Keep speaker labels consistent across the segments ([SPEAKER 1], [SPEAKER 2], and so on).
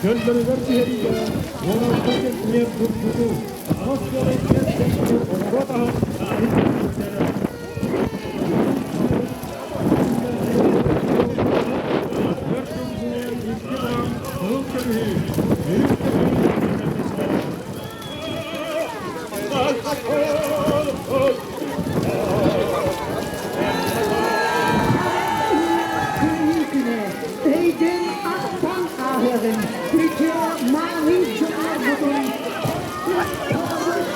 [SPEAKER 1] Көллөрүгэр түһэриигэ уонна кэмниэр турбуту аҕыс сыл оҕуруот аһын
[SPEAKER 2] Өйдөн ахтан ааһыаҕын, үтүө мааны дьоннорбутун,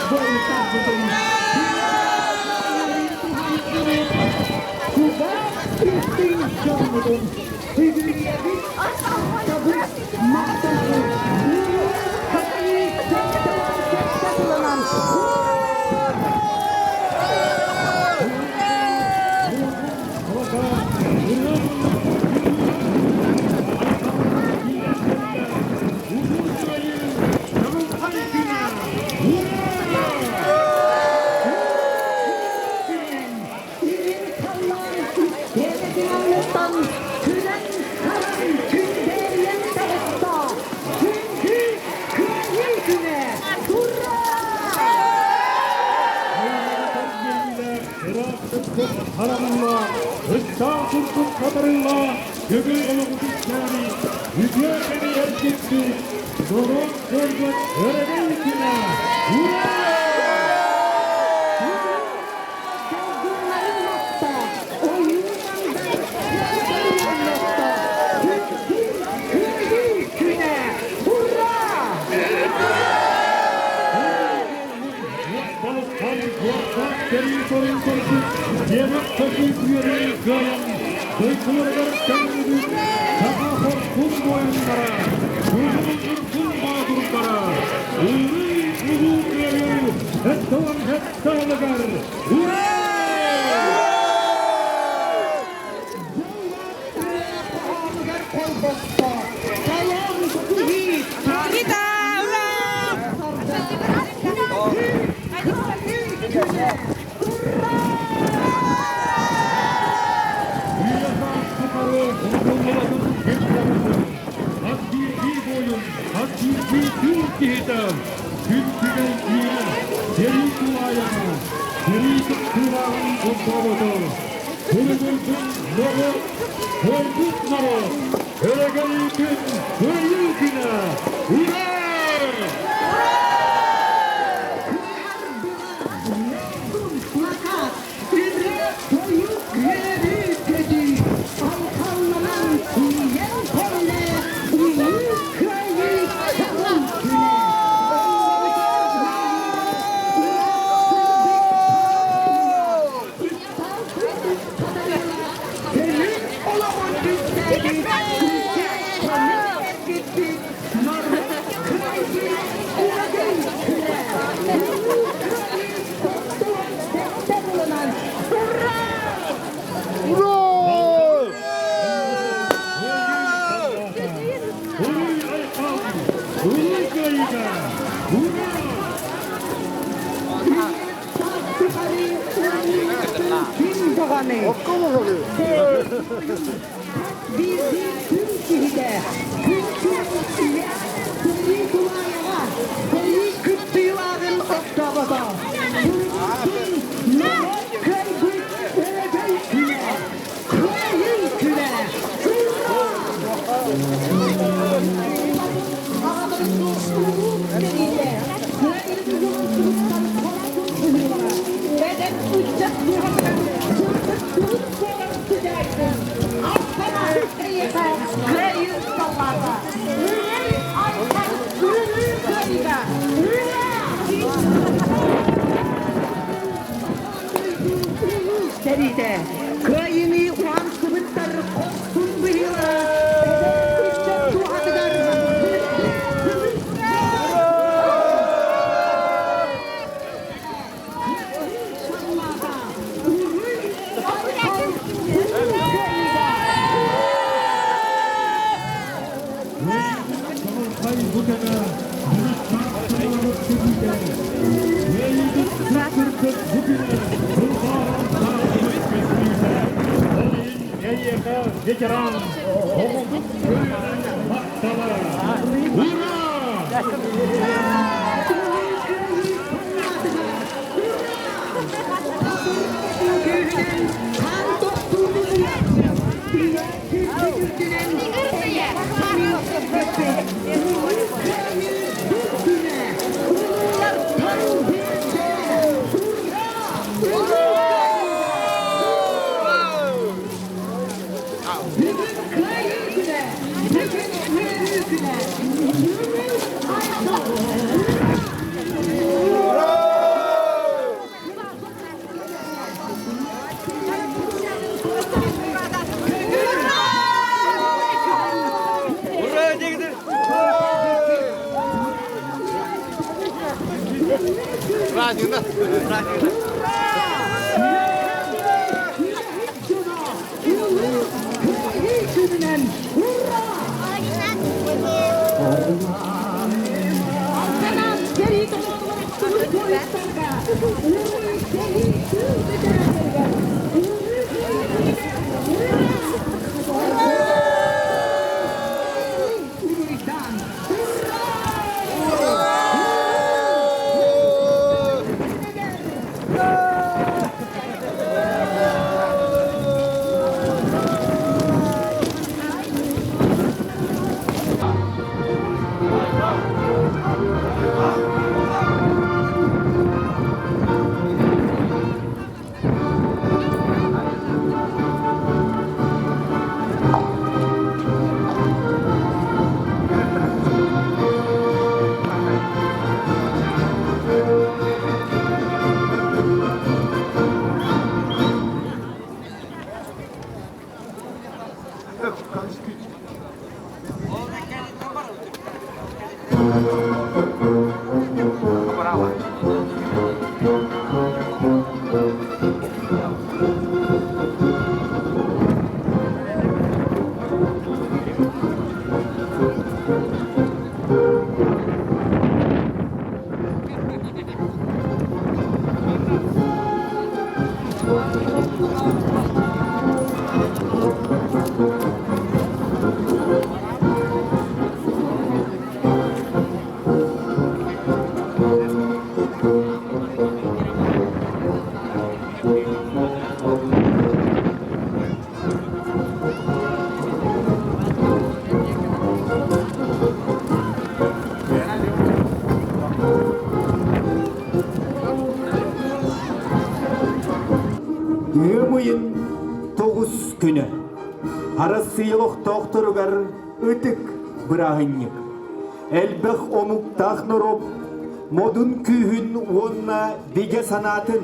[SPEAKER 2] буойуттарбытын, чугас истиҥ дьоммутун, сүгүрүйэбит, ахтабыт, махтанабыт, улуу Кыайыы 77 сылынан! Илин халлаан үктэнэтин анныттан күлэн-харан күндээрийэн таҕыста. Күндү Кыайыы күнэ! Ура!
[SPEAKER 1] Харамылла, ыстаах курдук хатарылла, көҥүл олоҕу түстэри, үтүө кэми эргиппит, норуот көрбөт өрөгөй күнэ! Ура!
[SPEAKER 2] Долгуннарын мохто, ойуун-мандар куотарын Күндү Кыайыы күнэ! Ура!
[SPEAKER 1] Балысхан уоттаах сэрии сорун көрбүт Дьиэбит көтүү үөрүү кыайан дойдуларыгар төннүбүт саха хорсун буойуннара, Кыһыл боотурдара, Улуу улуу кыайыы сэттэ сэттэ Ура!
[SPEAKER 2] Хоһоонугар холбосто, Салон киһи
[SPEAKER 3] Никита, ура!
[SPEAKER 2] Күнэ! Ура!
[SPEAKER 1] Хас биирдии буойун, хас биирдии түүр киһитэ күн күбэй киинэ, сэрии тулаайаҕа, сэрии кыттыылааҕын онтообото. Күрүгүрдүн норуот, буойбут норуот, өрөгөй күн, кыайыы күнэ! Ура!
[SPEAKER 2] Плакат, ырыа-тойук үөрүү-көтүү, айхалланан тиийэн кэллэ Улуу Кыайыы чаҕыл күнэ. Көҥүл олоҕун түстээбит, көҥүл эргиппит норуот кыайыы өрөгөй күнэ. Улуу Кыайыы 97 сылынан ура!
[SPEAKER 4] Ура!
[SPEAKER 1] Уруй айхал! Улуу Кыайыыга! Ура!
[SPEAKER 2] Ким даҕаны биирдии күн киһитэ күн күн ийэ сэрии тулаайаҕа сэрии кыттыылааҕын оттообото Туругурдун норуот кыайбыт өрөгөй күнэ Кыайыы күнэ! Ура!
[SPEAKER 1] Арай бу кэмэ мунньахтаах санаабыт көтүүтэ, Кыайыыбыт сып-сырдык бу күнэ кылбааран саатыбыт көстүүтэ. Ол иһин эйиэхэ, ветеран, оҕобут көлүөнэҥ махтала! Ура!
[SPEAKER 2] Бүгүн Кыайыы күнэ! Бүгүн үөрүү күнэ! Үөрүү айхал! Күнүнэн ура! Алтанан сэрии толоругар буойуттарга, улуу сэрии тыыл бэтэрээннэригэр, улуу кыайыы ура! Уруйдан! Ура!
[SPEAKER 3] Ыам ыйын тоҕус күнэ. Арассыыйа олохтоохторугар ытык бырааһынньык. Элбэх омуктаах норуот модун күүһүн уонна бигэ санаатын,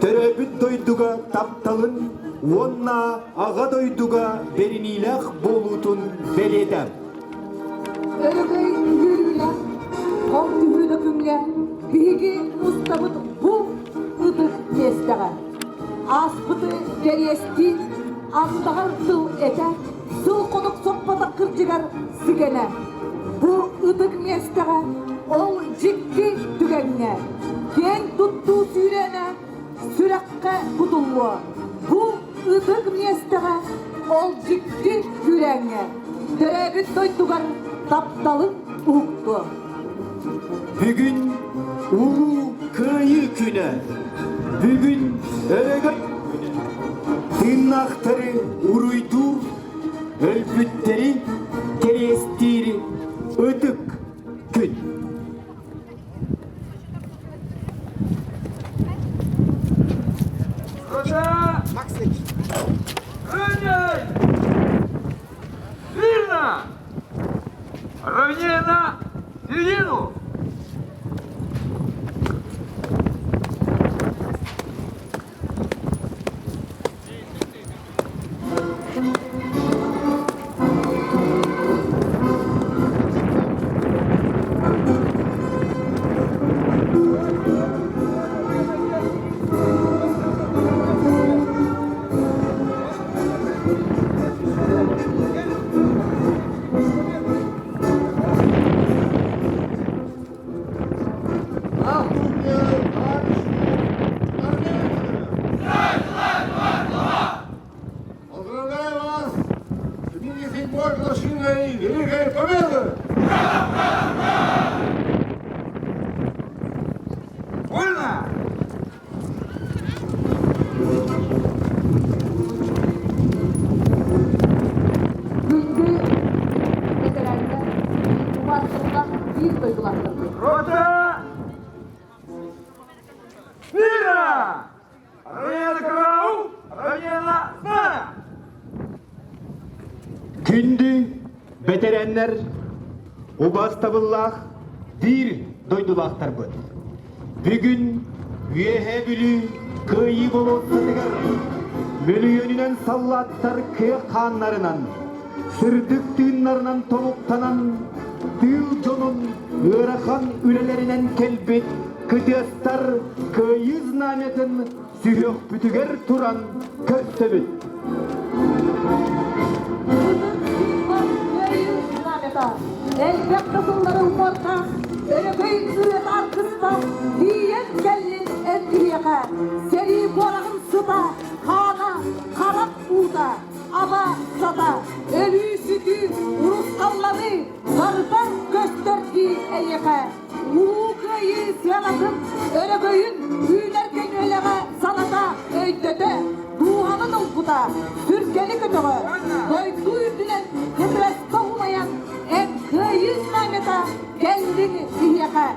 [SPEAKER 3] төрөөбүт дойдуга тапталын уонна аҕа дойдуга бэриниилээх буолуутун бэлиэтэ.
[SPEAKER 2] Өрөгөй үөрүүлээх, хом түһүүнэ күҥҥэ биһиги мустабыт бу ытык миэстэҕэ. Ааспыты кэриэстии, андаҕар тыл этэ, сыл-хонук соппотох кырдьыгар сигэнэ. Бу ытык миэстэҕэ ол дьикти түгэҥҥэ киэн туттуу сүүрээнэ сүрэххэ кутуллуо. Бу ытык миэстэҕэ ол дьикти күүрээҥҥэ төрөөбүт дойдугар тапталын уһуктуо.
[SPEAKER 3] Бүгүн Улуу Кыайыы күнэ. Бүгүн өрөгөй күнэ. Тыыннаахтары уруйдуур, өлбүттэри кэриэстиир ытык күн.
[SPEAKER 5] Сильно! Ровнее на середину!
[SPEAKER 2] Убастыллах биир дойдулаахтарбыт.
[SPEAKER 5] Рота! Смирно! Равнение караул! Равнение знамя!
[SPEAKER 3] Күндү бэтэрээннэр, убаастабыллаах биир дойдулаахтарбыт! Бүгүн Үөһээ Бүлүү Кыайыы болуоссатыгар мөлүйүөнүнэн саллааттар кыа хааннарынан, сырдык тыыннарынан толуктанан, тыыл дьонун ыарахан үлэлэринэн кэлбит кытыастар Кыайыы знамятын сүһүөхпүтүгэр туран көрсөбүт.
[SPEAKER 2] Элбэх да сыллары уҥуордаах, өрөгөй ырыата аргыстаах тиийэн кэллин эн киһиэхэ. Сэрии буораҕын сыта, хаана, харах уута, аба сата, өлүү-сүтүү, урусхалланыы барыта көстөр дии эйиэхэ. Улуу Кыайыы сыанатын өрөгөйүн үүнэр көнүөлэҕэ саната, өйдөтө, дууһаны долгута, сүргэни көтөҕө, дойду үрдүнэн кытыраска умайан, эн Кыайыы знамята кэллин киһиэхэ.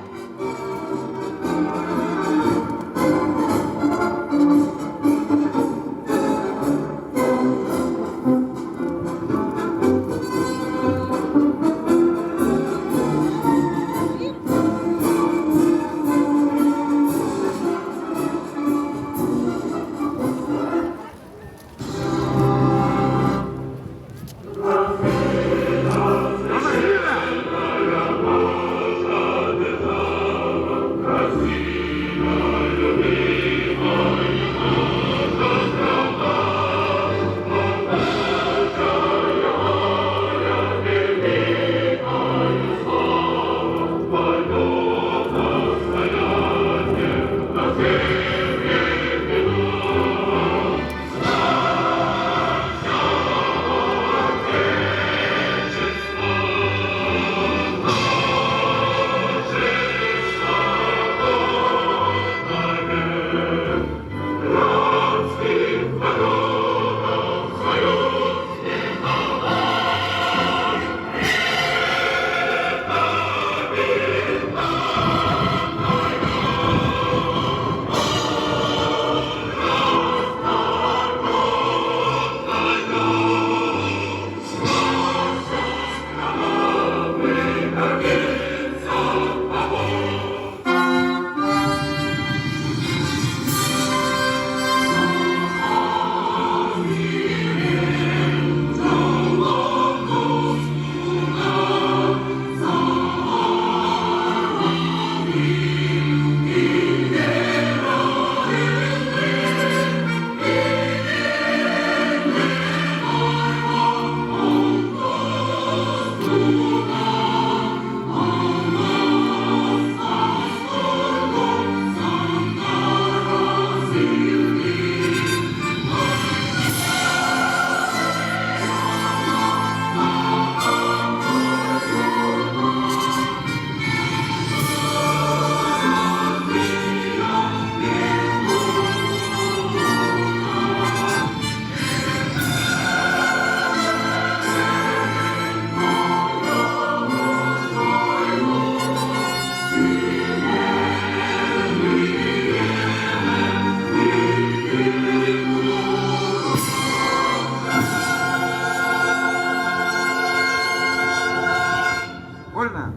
[SPEAKER 5] Вольно.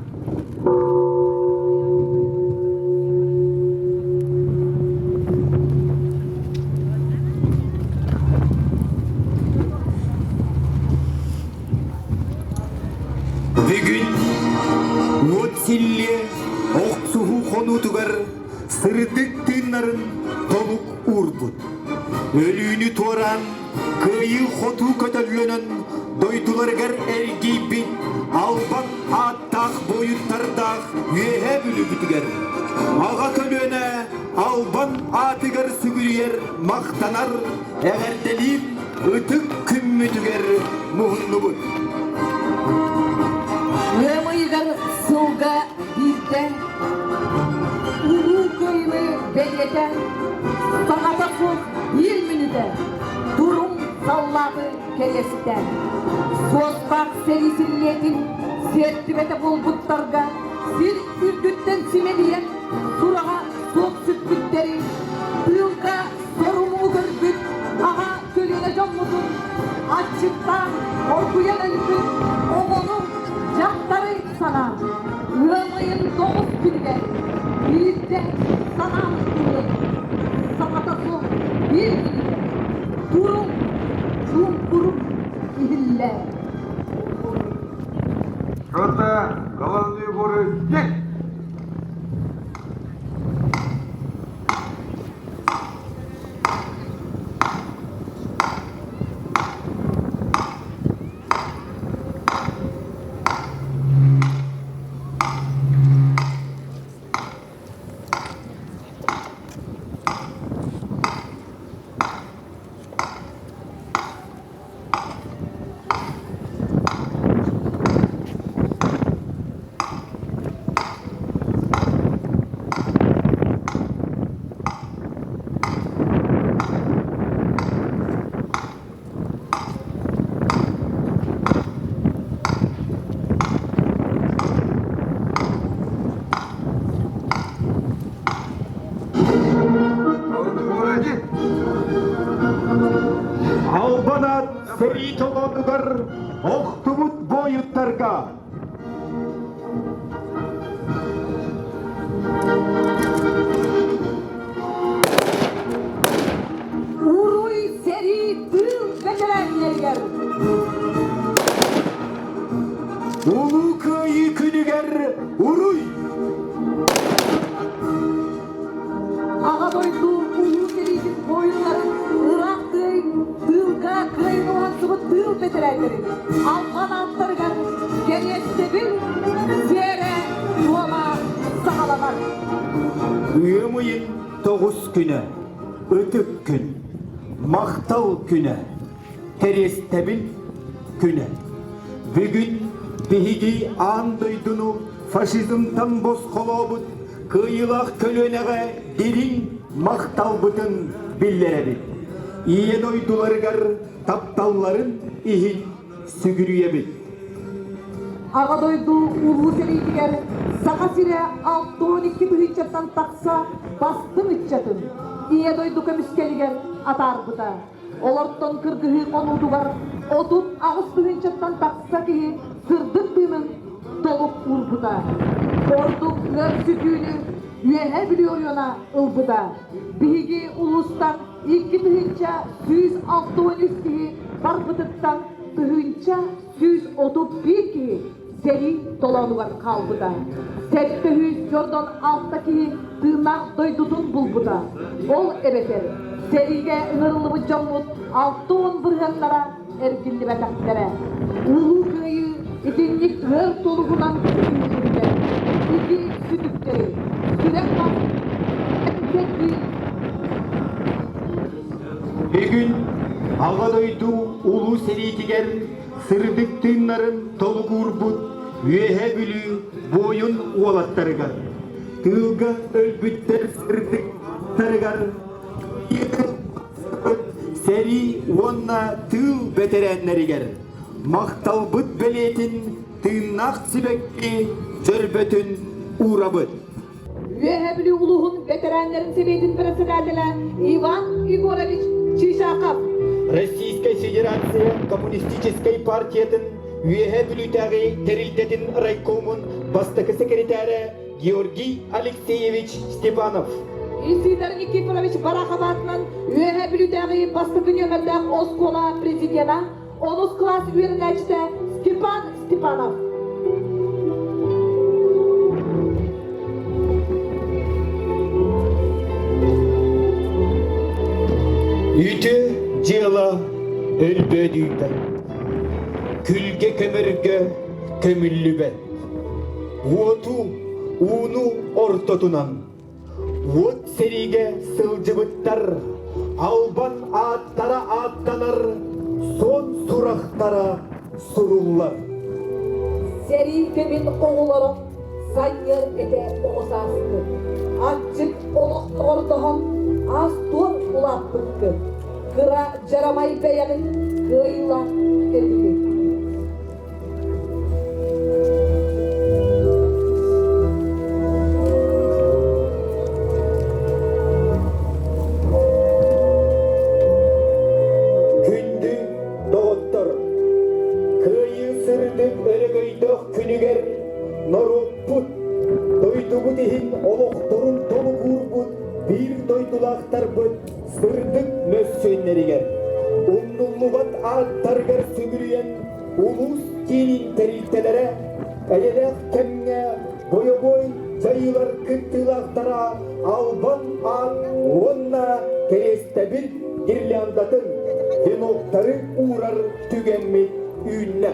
[SPEAKER 3] Бүгүн уот силлиэ охсуһуу хонуутугар сырдык тыыннарын толук уурбут. Өлүүнү туораан кыайыы-хотуу көтөллөнөн дойдуларыгар эргийбит албан ааттаах буойуттардаах Үөһээ Бүлүүбүтүгэр аҕа көлүөнэ албан аатыгар сүгүрүйэр, махтанар, эҕэрдэлиир ытык күммүтүгэр муһуннубут.
[SPEAKER 2] Ыам ыйыгар сылга биирдэ Улуу Кыайыыны бэлиэтэ саҥата суох биир мүнүүтэ Турум саллааты кэриэстэ. Суостаах сэрии силлиэтин. Сиэртибэтэ буолбуттарга сир үрдүттэн симэлийэн сураҕа суох сүппүттэри, тыылга сорумуу көрбүт аҕа көлүөнэ дьоммутун аччыктаан оргуйан өлбүт оҕону, дьахтары санаан, ыам ыйын тоҕус күнүгэр биирдэ санаан ылыҥ, саҥата суох биир мүнүүтэ туруҥ, чуумпуруҥ иһиллээ.
[SPEAKER 5] Рота, головные уборы здесь!
[SPEAKER 3] Албан аат сэрии толоонугар охтубут буойуттарга
[SPEAKER 2] Уруй сэрии тыыл бэтэрээннэригэр!
[SPEAKER 3] Улуу Кыайыы күнүгэр уруй!
[SPEAKER 2] Аҕа дойду улуу сэриитин буойуннарын ыраах тыылга кыайын уһансыбыт тыыл бэтэрээннэрин албан ааттарыгар кэриэстэбил сиэрэ-туома саҕаланар.
[SPEAKER 3] Ыам ыйын тоҕус күнэ, ытык күн, махтал күнэ, кэриэстэбил күнэ. Бүгүн биһиги аан дойдуну фашизмтан босхолообут кыайыылаах көлүөнэҕэ дириҥ махталбытын биллэрэбит. Ийэ дойдуларыгар тапталларын иһин сүгүрүйэбит.
[SPEAKER 2] Аҕа дойду улуу сэриитигэр Саха сирэ 62 тыһыынчаттан тахса бастыҥ ыччатын Ийэ дойду көмүскэлигэр атаарбыта. Олортон кыргыһыы хонуутугар 38 тыһыынчаттан тахса киһи сырдык тыынын толук уурбута. Ордук ыар сүтүүнү Үөһээ Бүлүү оройуона ылбыта. Биһиги улуустан 2163 киһи барбытыттан 1131 киһи сэрии толоонугар хаалбыта. 746 киһи тыыннаах дойдутун булбута. Ол эбэтэр сэриигэ ыҥырыллыбыт дьоммут 60 бырыһыаннара эргиллибэтэхтэрэ. Улуу Кыайыы итинник ыар тулугунан күүһүрдэ. Ити сүтүктэри сүрэх
[SPEAKER 3] Бүгүн Аҕа дойду улуу сэриитигэр сырдык тыыннарын толугуурбут Үөһээ Бүлүү буойун уолаттарыгар, тыылга өлбүттэр сырдыктарыгар сэрии уонна тыыл бэтэрээннэригэр махталбыт бэлиэтин тыыннаах сибэкки дьөрбөтүн уурабыт.
[SPEAKER 2] Үөһээ Бүлүү улууһун бэтэрээннэрин сэбиэтин председателэ Иван Егорович Чичаков.
[SPEAKER 3] Российскай Федерация Коммунистическай партиятын Үөһээ Бүлүүтээҕи тэрилтэтин райкомун бастакы секретарэ Георгий Алексеевич Степанов.
[SPEAKER 2] Исидор Никифорович Барахов аатынан Үөһээ Бүлүүтээҕи бастакы нүөмэрдээх оскуола президена, онус кылаас үөрэнээччитэ Степан Степанов.
[SPEAKER 3] Үтүө дьыала өлбөөдүйбэт, күлгэ көмөргө көмүллүбэт. Уоту, ууну ортотунан Уот сэриигэ сылдьыбыттар албан ааттара ааттанар, суон сурахтара суруллар.
[SPEAKER 2] Сэрии кэмин оҕолоро санньыар этэ оҕо сааскыт, аччык олох доҕордоһон аас-туор улааппыккыт, кыра дьарамай бэйэҕит кыайыылаах этигит.
[SPEAKER 3] охтубут, дойдубут иһин олохторун толук уурбут биир дойдулаахтарбыт сырдык мөссүөннэригэр, умнуллубат ааттарыгар сүгүрүйэн улуус киинин тэрилтэлэрэ эйэлээх кэмҥэ бойобуой дьайыылар кыттыылаахтара албан аат уонна кэриэстэбил гирляндатын, веноктары уурар түгэммит үүннэ.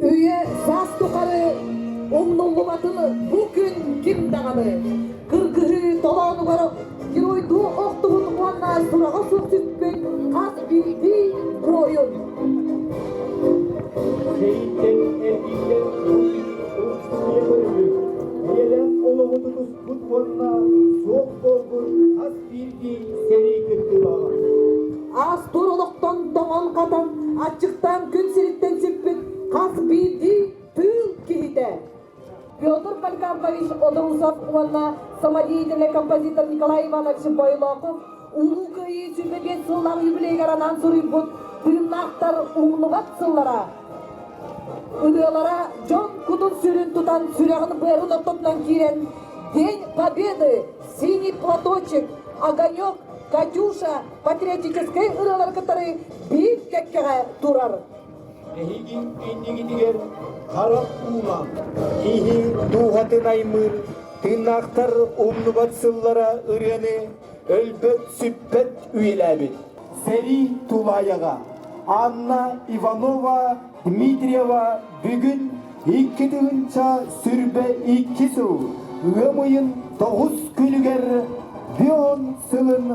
[SPEAKER 2] Үйэ саас тухары умнуллубатын бу күн ким даҕаны кыргыһыы толоонугар геройдуу охтубут уонна сураҕа суох түспүт хас биирдии буойун.
[SPEAKER 3] Сэрииттэн эргиллэн Устуруйа көрүлүк, эйэлээх олоҕу тутуспут уонна суох буолбут хас биирдии сэрии кыттыылааҕа.
[SPEAKER 2] Аас-туор олохтон тоҥон-хатан, аччыктаан күн сириттэн сүппүт хас биирдии тыыл киһитэ. Петр Поликарпович. Маркович Одорусов уонна самодеятельный композитор Николай Иванович Бойлоков Улуу Кыайыы 25 сыллаах юбилейыгар анаан суруйбут «Тыыннаахтар умнубат сыллара» ырыалара дьон кутун-сүрүн тутан сүрэҕин-быарын ортотунан киирэн «День Победы», «Синий платочек», «Огонек», «Катюша» патриотическай ырыалары кытары биир кэккэҕэ турар.
[SPEAKER 3] Эһиги иннигитигэр харах уулаах, киһи дууһатын аймыыр, тыыннаахтар умнубат сыллара ырыаны өлбөт-сүппэт үйэлээбит. Сэрии тулаайаҕа Анна Иванова Дмитриева бүгүн 2022 сыл ыам ыйын 9 күнүгэр Бион сылын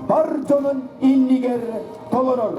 [SPEAKER 3] бар дьонун иннигэр толорор.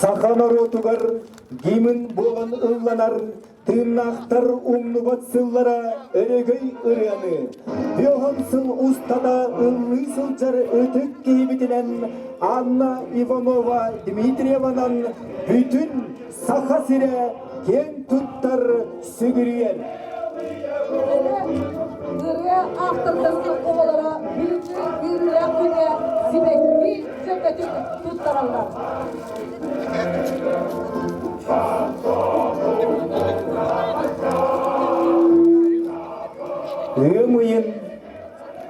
[SPEAKER 3] Саха норуотугар гимн буолан ылланар тыыннаахтар умнубат сыллара өрөгөй ырыаны Бүөһөн сыл устата ыллыы сылдьар ытык киһибитинэн Анна Иванова Дмитриеванан бүтүн Саха сирэ киэн туттар сүгүрүйэр.
[SPEAKER 2] Ырыа автордарын оҕолоро бүгүҥҥү үөрүүлээх күҥҥэ сибэкки дьөкөтүн туттараллар.
[SPEAKER 3] Ыам ыйын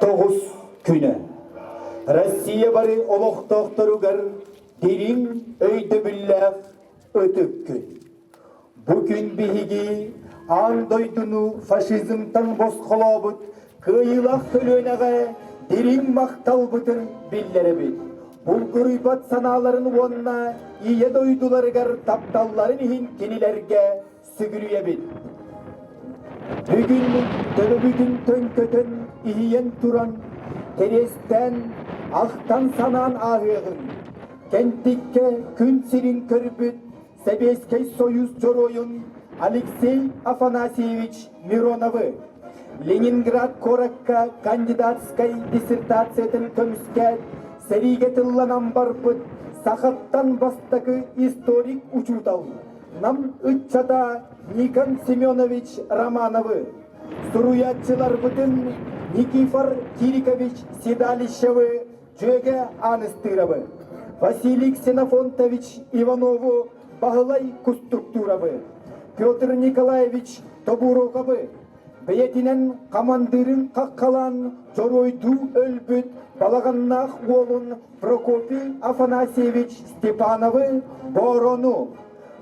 [SPEAKER 3] тоҕус күнэ. Россия бары олохтоохторугар дириҥ өйдөбүллээх ытык күн. Бу күн биһиги аан дойдуну фашизмтан босхолообут кыайыылаах көлүөнэҕэ дириҥ махталбытын биллэрэбит. Булгуруйбат санааларын уонна Ийэ дойдуларыгар тапталларын иһин кинилэргэ сүгүрүйэбит. Бүгүн төбөбүтүн төҥкөтөн иһийэн туран, кэриэстээн, ахтан-санаан ааһыаҕыҥ. Кэнтиккэ күн сирин көрбүт Сэбиэскэй Союз Дьоруойун Алексей Афанасьевич Мироновы, Ленинград куоракка кандидатскай диссертациятын көмүскээт, сэриигэ тылланан барбыт сахаттан бастакы историк-учуутал, Нам ыччата Никон Семенович Романовы, суруйааччыларбытын Никифор Кирикович Седалищевы Дьүөгэ Ааныстыырабы, Василий Ксенофонтович Иванову Баһылай Кустуктуурабы, Петр Николаевич Тобуруокабы, бэйэтинэн хамандыырын хаххалаан дьоруойдуу өлбүт балаҕаннаах уолун Прокопий Афанасьевич Степановы Боорону,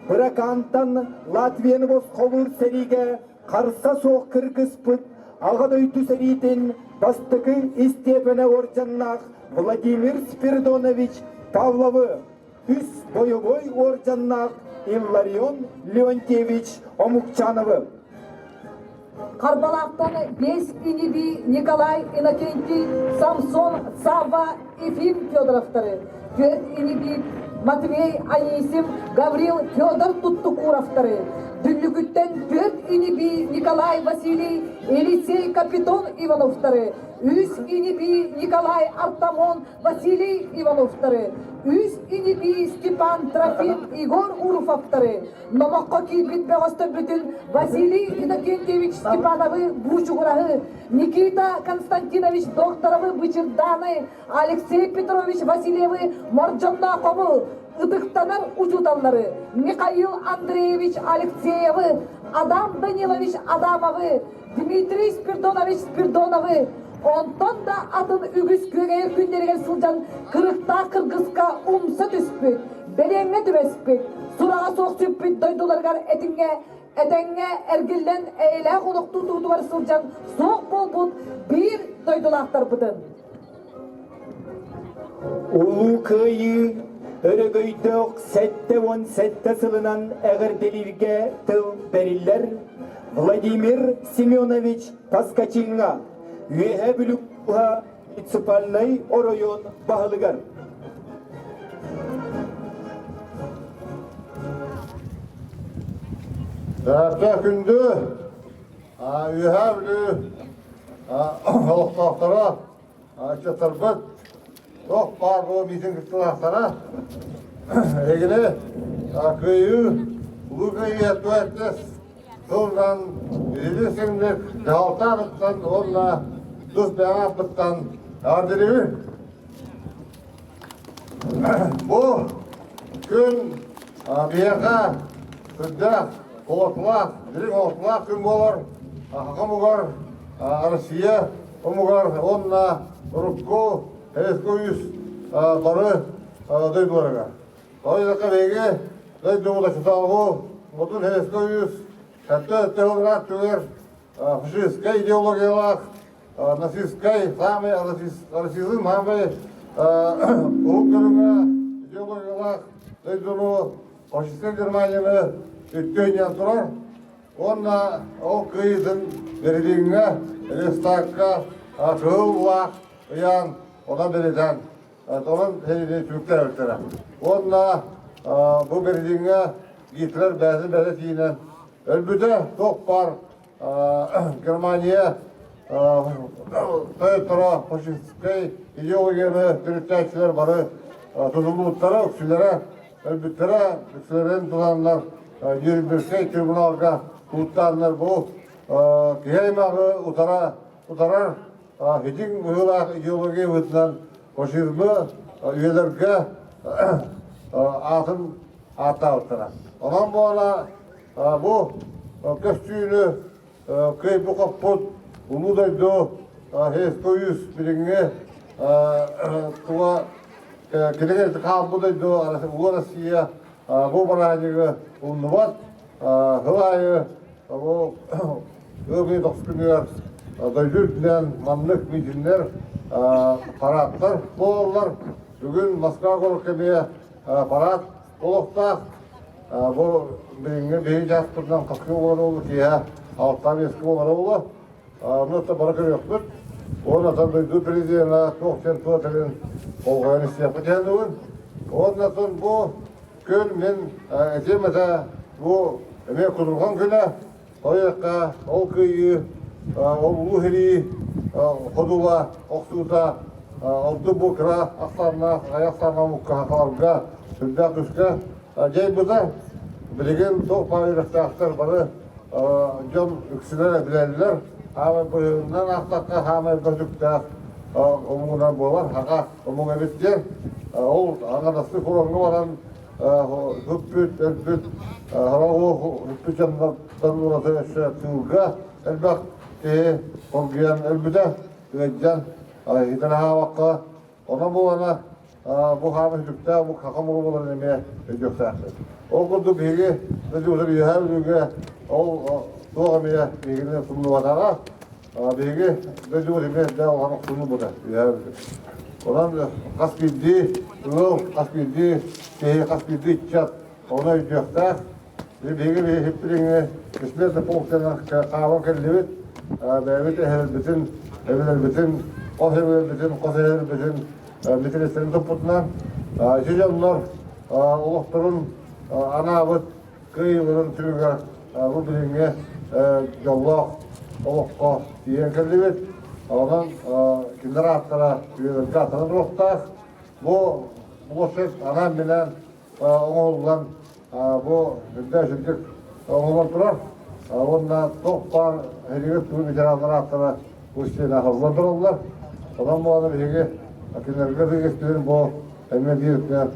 [SPEAKER 3] Быракаантан Латвияны босхолуур сэриигэ харса суох кыргыспыт Аҕа дойду сэриитин бастакы истиэпэнэ уордьаннаах Владимир Спиридонович Павловы, үс бойобуой уордьаннаах Илларион Леонтьевич Омукчановы.
[SPEAKER 2] Харбалаахтан биэс ини-бии Николай Иннокентий, Самсон, Савва, Ефим Федоровтары, түөрт ини-бии Матвей Анисим, Гаврил Федор Туттукуровтары, Дүллүкүттэн түөрт ини-бии Николай Василий, Елисей Капитон Ивановтары, үс ини-бии Николай Артамон, Василий Ивановтары, үс ини-бии Степан Трофим Егор Уруфовтары, Номоххо киирбит бөҕөстөрбүтүн Василий Иннокентьевич Степановы Буучугураһы, Никита Константинович Докторовы Бычырдааны, Алексей Петрович Васильевы Мордьонноохобу, ытыктанар учууталлары Михаил Андреевич Алексеевы, Адам Данилович Адамовы, Дмитрий Спирдонович Спирдоновы, онтон да атын үгүс күөгэйэр күннэригэр сылдьан кырыктаах кыргыска умса түспүт, бэлиэҥҥэ түбэспит, сураҕа суох сүппүт дойдуларыгар этиҥҥэ этэҥҥэ эргиллэн эйэлээх олох тутуутугар сылдьан суох буолбут биир дойдулаахтарбытын.
[SPEAKER 3] Улуу Кыайыы өрөгөйдөөх 77 сылынан эҕэрдэлииргэ тыл бэриллэр Владимир Семенович Поскачиҥҥа, Үөһээ Бүлүү муниципальнай оройуон баһылыгар.
[SPEAKER 5] Дьэ күндү Үөһээ Бүлүү олохтоохторо, ыччаттарбыт туох баар буолуо миитин кыттыылаахтара эһигини Кыайыы, Улуу Кыайыы туэттес тылынан биһиги сиҥник дьаһалтаабыттан уонна тус бэйэҕэ эҕэрдэлиибин. Бу күн биһиэхэ сүрдээх олохтоох, дириҥ олохтоох күн буолар. Саха омугар, Россия омугар уонна урукку Советский Союз бары дойдуларыгар. Ол биһиги дойдубут оччотооҕу Модун Советский Союз сэттэ өттө түгэр фашистскай идеологиялаах нацистскай самый расизм самый уһук көрүҥэ идеологиялаах дойдуну фашистскай Германияны үттүөнньэн турар уонна ол кыайыытын Берлиҥҥэ Рейхстагка кыһыл былаах ыйаан онон бэлиэтээн онон сэриини түмүктээбиттэрэ уонна бу Берлиҥҥэ Гитлер бэйэтин бэйэтэ тиийинэн өлбүтэ туох баар Германия тойотторо фашистскай идеологияны төрүттээччилэр бары тутуллубуттара, үксүлэрэ өлбүттэрэ, үксүлэрин тутаннар. Нюрнбергскэй трибуналга сууттааннар бу киһи аймаҕы утара утарар хитиҥ быһыылаах идеология быһыытынан фашизмы үйэлэргэ аатын ааттаабыттара. Онон буола бу көстүүнү кыайбы-хоппут улуу дойду Союз билиҥҥи тула кини хаалбыт дойду Улуу Россия бу бырааһынньыгы умнубат. Сыл аайы бу ыам тохсус күнүгэр дойду үрдүнэн маннык митиннэр, парадтар буолаллар. Бүгүн Москва куоракка эмиэ парад олохтоох. Бу билиҥҥи биһиги чааспытынан хаскыы буолар уолу киэһэ алта биэскэ буолар уолу. Ону бары көрүөхпүт. Уонна дойду президенэ туох диэн туох этэрин болҕойон истиэхпит диэн бүгүн. Уонна бу күн мин этиэм этэ бу эмиэ кутурҕан күнэ. Тойуохха ол кыайыы, ол улуу сэрии ходула, охсуута ордук бу кыра ахсааннаах, аҕыйах ахсааннаах омукка сахаларга сүрдээх күүскэ дьайбыта. Билигин туох баар үөрэхтээхтэр бары дьон үксүлэрэ билэллэр. Хаамай быһыынан аахтахха хаамай бөтүктээх омугунан буолар, хаха омук эбит диэн. Ол аҥардастыы фроҥҥа баран Хүппүт, өлбүт, хараҕы хүппүт дьоннортон ураты өссө тыылга элбэх киһи хоргуйан өлбүтэ, ыалдьан иһитэн аһаабакка, онон буолана бу хаама сүтүктээх, бу хаха муҥу буоларын эмиэ өйдүөхтээхпит. Ол курдук биһиги дойдубутун Үөһээ Бүлүүгэ ол туох эмиэ биһигини тумнубатаҕа, Биһиги дойдубут эмиэ элбэх улахан охсууну ылбыта үөһээ Бүлүү. Онон хас биирдии ыал, хас биирдии киһи, хас биирдии ыччат ону өйдүөхтээх. Биһиги биһиги бессмертный полктан хаалан кэллибит. Бэйэбит эһэлэрбитин, эбэлэрбитин, хос эбэлэрбитин, хос эһэлэрбитин мэтириэттэрин туппутунан ити дьоннор олохторун анаабыт Кыайыыларын түмүгэр бу билиҥҥи дьоллоох олоххо тиийэн кэллибит. Онон кинилэр ааттара үйэлэргэ ааттана туруохтаах. Бу площадь анаан-минээн оҥоһуллан бу үрдээх үрдүк оҥоһуллан турар. Уонна туох баар сэриигэ туу ветераннар ааттара бу истиэнэ аһыллан тураллар. Онон буолан биһиги кинилэргэ биһиги бу эмиэ биир өттүнэн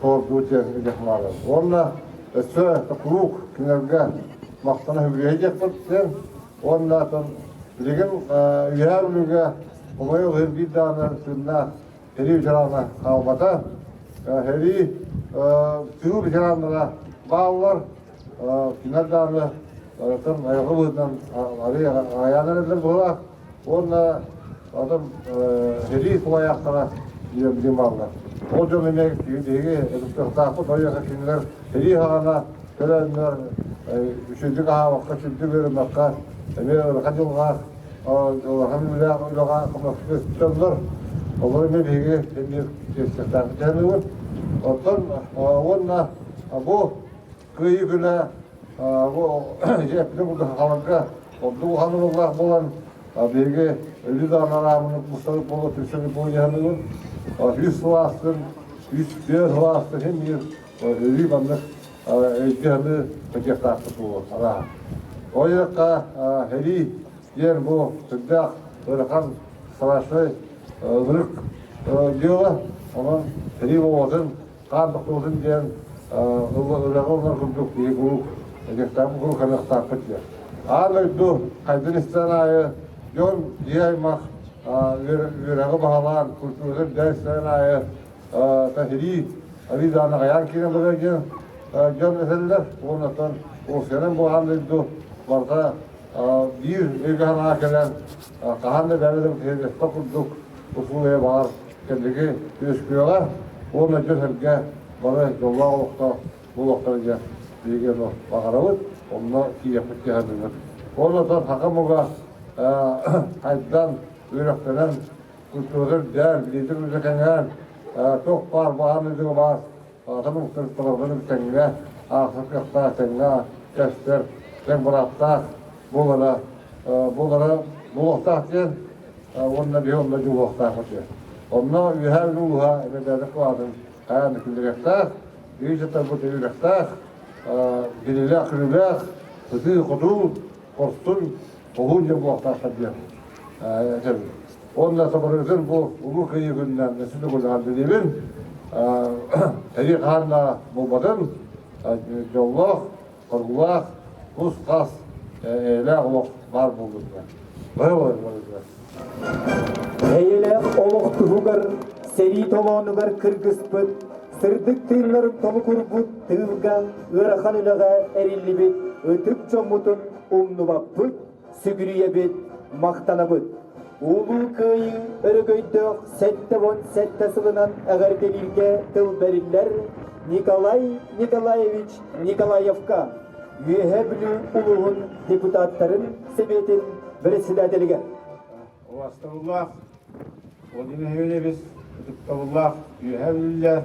[SPEAKER 5] туордуу диэн баалар. Уонна өссө куруук кинилэргэ махтана үбүлүөйэ диэхпит диэн. Уонна атын билигин Үөһээ Бүлүүгэ хомойуох иһин биир даҕаны тыыннаах сэрии ветерана хаалбата. Сэрии тыыл ветераннара бааллар. Кинилэр даҕаны атын айылҕа быһыытынан арыый аҕыйаан эрэллэр быһыылаах. Уонна атын сэрии тулаайахтара диэн бааллар. Ол дьон эмиэ биһиги ытыктыахтаахпыт, ойуоха кинилэр сэрии саҕана төрөөннөр үчүгэйдик аһаабакка, сүрдүк үөрэммэккэ эмиэ ыарахан дьылҕаах, улахан үлэлээх үлэҕэ хамнаспыт дьоннор. Олор эмиэ биһиги эмиэ тиэстиэхтээхпит дьаһаныыбыт. Оттон уонна бу Кыайыы күнэ бу дьиэппитин курдук сахаларга ордук улахан оруоллаах буолан биһиги өлүү даҕаны араабынык мустабыт буола түмсэбит буола дьаһаныыбын. Үс сыл аастын, үс түөрт сыл аастын иһин биир өлүү маннык өйдүү-саныы сылдьыахтаахпыт буолуо арааһа. Ол иһин сэрии диэн бу сүрдээх ыарахан страшный ынырык дьыала. Онон сэрии буолбатын хаан тохтуутун диэн ылыаҕа ылар курдук киһи куруук этиэхтээхпит куруук ханыахтаахпыт диэн. Аан дойду хайдан истэн аайы дьон дьиэ аймах үөрэҕи баһылаан, культуратын үрдээн истэн аайы таһирии арыы даҕаны аҕыйаан киирэн барар диэн дьон этэллэр. Уонна оттон уопсайынан бу аан дойду барыта биир өйгө-санааҕа кэлэн хаһан да бэйэ да курдук усулуобуйа баар кэнники үөскүөҕэ уонна дьон-сэргэ бары дьоллоох олохтоох буолуохтара диэн биһиги ону баҕарабыт, онно тиийиэхпит дии Уонна оттон саха омуга хайдан, үөрэхтэнэн, культурата үрдээн, билиитин үлэ кэҥээн, туох баар баҕар ыйдыга баар атын омуктар толордон тэҥҥэ аахсар кыахтаах, тэҥҥэ көстөр, тэҥ бырааптаах буолара буолара буолуохтаах диэн уонна биһи онно дьулуһуохтаахпыт диэн. Онно Үөһээ Бүлүү улууһа эбэтэр кылаатын хайаан да киллэриэхтээх, биһиги дьахтарбыт өйүөхтээх. Билилээх-күлүүлээх, ытыы-хотуу, хорсун, хоһуун дьон буолуохтаахтар диэн этэбин. Уонна соборыытын бу Улуу Кыайыы күнүнэн өссө төгүл билибин. Сэрии хаһан да буолбатын, дьоллоох, соргулаах, кус-хас, эйэлээх олох баар буоллун диэн.
[SPEAKER 3] Эйэлээх олох туһугар сэрии толоонугар кыргыспыт, сырдык тыыннарын толугурбут тыылга ыарахан үлэҕэ эриллибит ытык дьоммутун умнубаппыт, сүгүрүйэбит, махтанабыт. Улуу Кыайыы өрөгөйдөөх 77 сылынан эҕэрдэлииргэ тыл бэриллэр Николай Николаевич Николаевка, Үөһээ Бүлүү улууһун депутаттарын Сэбиэтин председателигэр.
[SPEAKER 4] Убастабыллаах Владимир Евгеньевич, ытыктабыллаах Үөһээ Бүлүүлэр,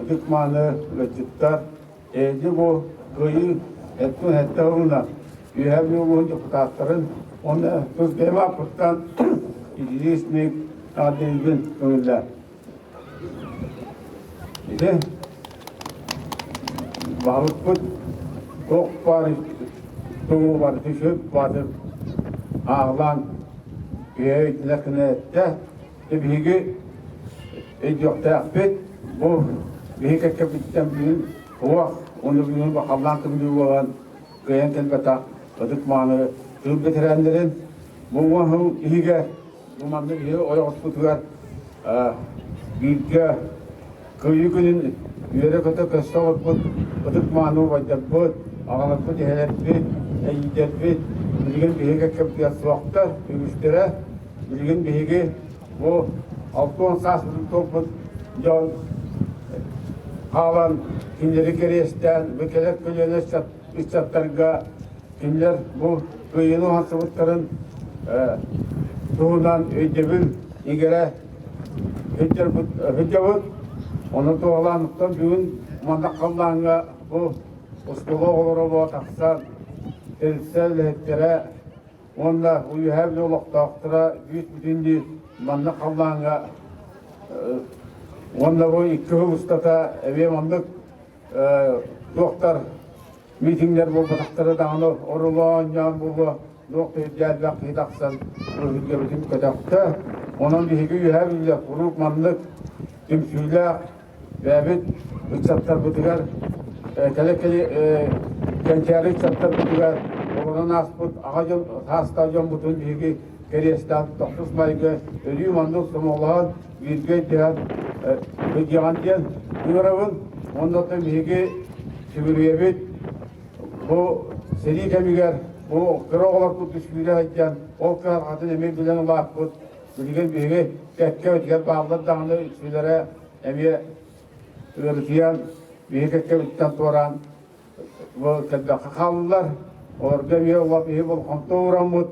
[SPEAKER 4] ытык-мааны ыалдьыттар, эһиги бу Кыайыы эттэн сэттэ сылынан Үөһээ Бүлүү улууһун депутаттарын уонна тус бэйэм ааппыттан итии-истиҥ эҕэрдэлиибин көҥүллээн. Ити баһылыкпыт туох баар тугу барыты сүп баатыр ааҕылаан үһэ өйдөнөр гына эттэ. Биһиги өйдүөхтээхпит бу биһи кэккэбиттэн бүгүн туох уонна бүгүн бахаллаан тымныы буолан кыайан кэлбэтэх ытык мааны тыыл бэтэрээннэрин бу уон сыл иһигэр Бу маннык иһи ойоҕоспутугар бииргэ Кыайыы күнүн үөрэ-көтө көссө олорбут ытык мааны убайдарбыт, аҕаларбыт, эһэлэрбит, эйиидэрбит билигин биһиги кэккэбитигэр суохтар, үгүстэрэ. Билигин биһиги бу 60 сааспытын туолбут дьон хаалан кинилэри кэриэстээн, бу кэлэр көлүөнэ ыччаттарга Кинилэр бу кыайыыны уһансыбыттарын туһунан өйдөбүл игэрэ сылдьабыт. Ону туоһулаан бүгүн манна халлааҥҥа бу оскуола оҕолоро буола тахсан тэрилтэ үлэһиттэрэ уонна Үөһээ Бүлүү олохтоохторо бүүс-бүтүннүү манна халлааҥҥа уонна бу икки сыл устата эмиэ маннык туохтар митиҥнэр буолбатахтара даҕаны орулоонньоон буолуо туох да үрдээлбэх киһи тахсан өһүргэбитин көтөхтө. Онон биһиги үөһээ Бүлүүлэр куруук маннык түмсүүлээх бэйэбит ыччаттарбытыгар кэлэ-кэлэ кэнчээри ыччаттарбытыгар олорон ааспыт аҕа дьон саастаах дьоммутун биһиги кэриэстээн тохсус майгы өрүү маннык сомоҕолоһон бииргэ өйдөһөн сылдьыаҕын диэн ыҥырабын. Уонна оттон биһиги сүгүрүйэбит. Бу сэрии кэмигэр бу кыра оҕолор курдук сүүрэ сылдьан ол кыһалҕатын эмиэ билэн улааппыт. Билигин биһиги кэккэ өтүгэр бааллар даҕаны үксүлэрэ эмиэ ыарытыйан биһиги кэккэбититтэн туораан бу кэлбэххэ хааллылар. Олорго эмиэ улахан киһи болҕомто уураммыт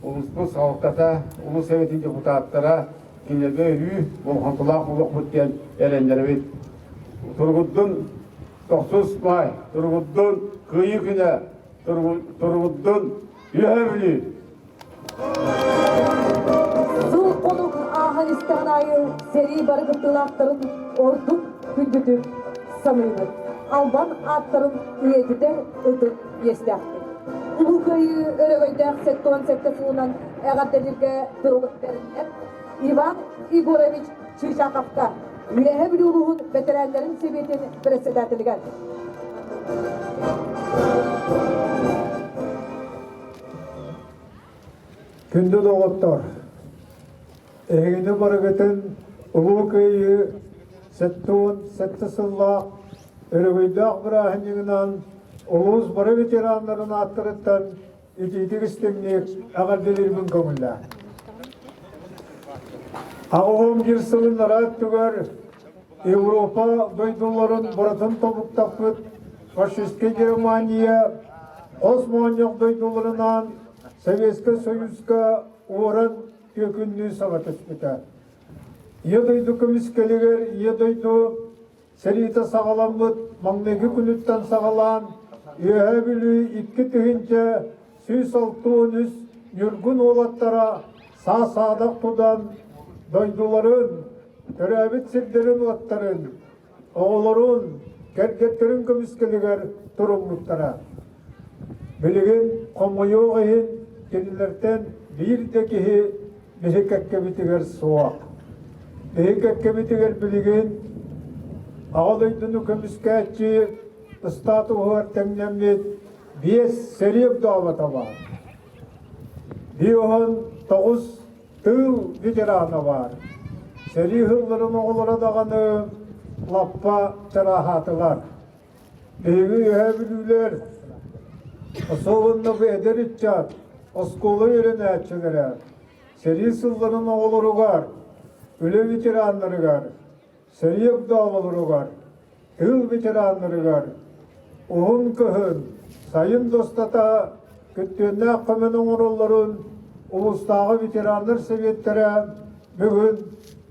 [SPEAKER 4] улууспут салалтата, улуус Советын депутаттара кинилэргэ өрүү болҕомтолоох буолуохпут диэн эрэннэрэбит. Туругурдун тохсус маай, туругурдун Кыайыы күнэ, туругурдун Үөһээ Бүлүү!
[SPEAKER 2] Сыл хонук ааһан истэҕин аайы сэрии бары кыттыылаахтарын ордук күндүтүк саныыбыт. Албан ааттарын үйэтитэр ытык иэстээхпит. Улуу Кыайыы өрөгөйдөөх 77 сылынан эҕэрдэлииргэ тыл бэриллэр Иван Егорович Чычаковка, Үөһээ Бүлүү улууһун бэтэрээннэрин сэбиэтин председателигэр.
[SPEAKER 6] Күндү доҕоттор, эһигини барыгытын Улуу Кыайыы 77 сыллаах өрөгөйдөөх бырааһынньыгынан улуус бары ветераннарын ааттарыттан итиитик истиҥник эҕэрдэлиирбин көҥүллээн. Аҕыһым биир сылын араа өттүгэр Европа дойдуларын барытын тобуктаппыт фашистскай Германия хос моонньох дойдуларынаан Советскай Союзка уоран түөкүннүү саба түспүтэ. Ийэ дойду көмүскэлигэр Ийэ дойду сэриитэ саҕаламмыт маҥнайгы күнүттэн саҕалаан Үөһээ Бүлүү 2163 ньургун уолаттара саа-саадах тутан дойдуларын, төрөөбүт сирдэрин-уоттарын, оҕолорун, кэргэттэрин көмүскэлигэр туруммуттара. Билигин хомойуох иһин кинилэртэн биир да киһи биһи кэккэбитигэр суох. Биһи кэккэбитигэр билигин Аҕа дойдуну көмүскээччи статуһугар тэҥнэммит биэс сэрии огдообото баар. 59 тыыл ветерана баар. Сэрии сылларын оҕолоро даҕаны лаппа чарааһаатылар. Биһиги Үөһээ Бүлүүлэр особенно эдэр ыччат, оскуола үөрэнээччилэрэ сэрии сылларын оҕолоругар, үлэ ветераннарыгар, сэрии огдооболоругар, тыыл ветераннарыгар уһун кыһын, сайын устата күттүөннээх көмөнү оҥороллорун улуустааҕы ветераннар сэбиэттэрэ бүгүн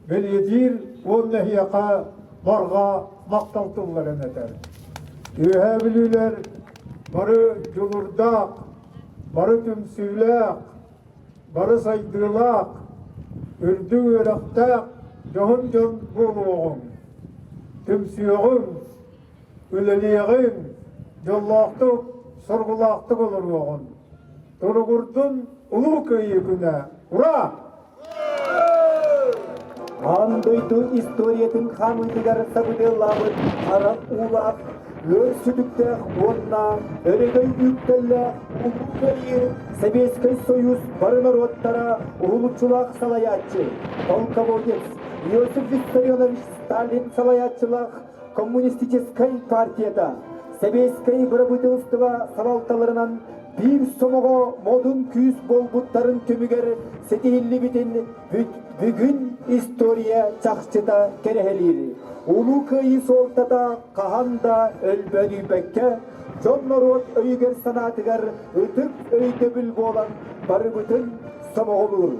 [SPEAKER 6] бэлиэтиир уонна эһиэхэ барҕа махтал тылларын этэр. Үөһээ Бүлүүлэр бары дьулурдаах, бары түмсүүлээх, бары сайдыылаах, үрдүк үөрэхтээх дьоһун дьон буолуоҕуҥ. Түмсүөҕүҥ, үлэлиэҕиҥ, дьоллоохтук, соргулаахтык олоруоҕуҥ. Туругурдун Улуу Кыайыы күнэ! Ура!
[SPEAKER 3] Аан дойду историятын хаамыытыгар сабыдыаллаабыт хара уулаах, ыар сүтүктээх уонна өрөгөй үктэллээх Улуу Кыайыы Сэбиэскэй Союз бары норуоттара уһулуччулаах салайааччы, полководец Иосиф Виссарионович Сталин салайааччылаах Коммунистическай партията Сэбиэскэй бырабыыталыстыба салалталарынан биир сомоҕо модун күүс буолбуттарын түмүгэр ситиһиллибитин бүгүн история чахчыта кэрэһэлиир. Улуу Кыайыы суолтата хаһан да өлбөөдүйбэккэ, дьон-норуот өйүгэр-санаатыгар ытык өйдөбүл буолан барыбытын сомоҕолуур.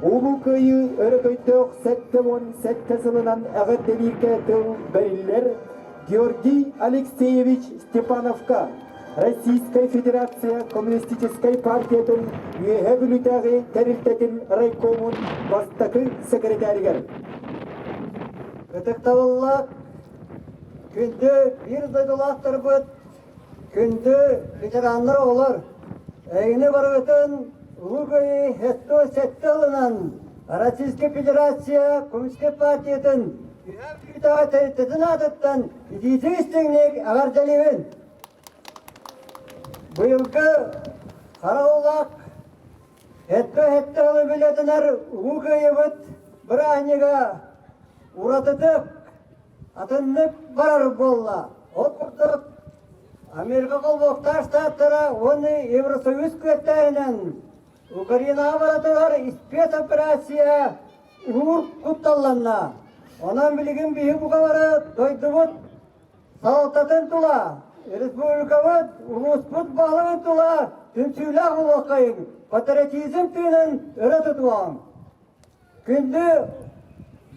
[SPEAKER 3] Улуу Кыайыы өрөгөйдөөх 77 сылынан эҕэрдэлииргэ тыл бэриллэр Георгий Алексеевич Степановка Российскай Федерация Коммунистическай партиятын Үөһээ Бүлүүтээҕи тэрилтэтин райкомун бастакы секретаригар.
[SPEAKER 7] Ытыктабыллаах күндү биир дойдулаахтарбыт, күндү ветераннар оҕолор, эйини барыгытын Улуу Кыайыы 77 сылынан Российскай Федерация Коммунистическай партиятын Үөһээ Бүлүүтээҕи тэрилтэтин аатыттан итиитик истиҥник эҕэрдэлиибин! Быйылгы Хара-Улаах Эттэ-эттэ ылы билэтинэр Улуу Кыайыыбыт бырааһынньыга уратытык, атыннык барар буолла. Ол курдук Америка Холбоһуктаах Штаттара уонна Евросоюз күөттээһинэн Украинаҕа барытыгар спецоперация уһуур кутталланна. Онон билигин биһи бука бары дойдубут Салалтатын тула, республикабыт, улууспут баһылыгын тула түмсүүлээх буолуоххайыҥ, патриотизм тыынын өрө тутуоҕуҥ. Күндү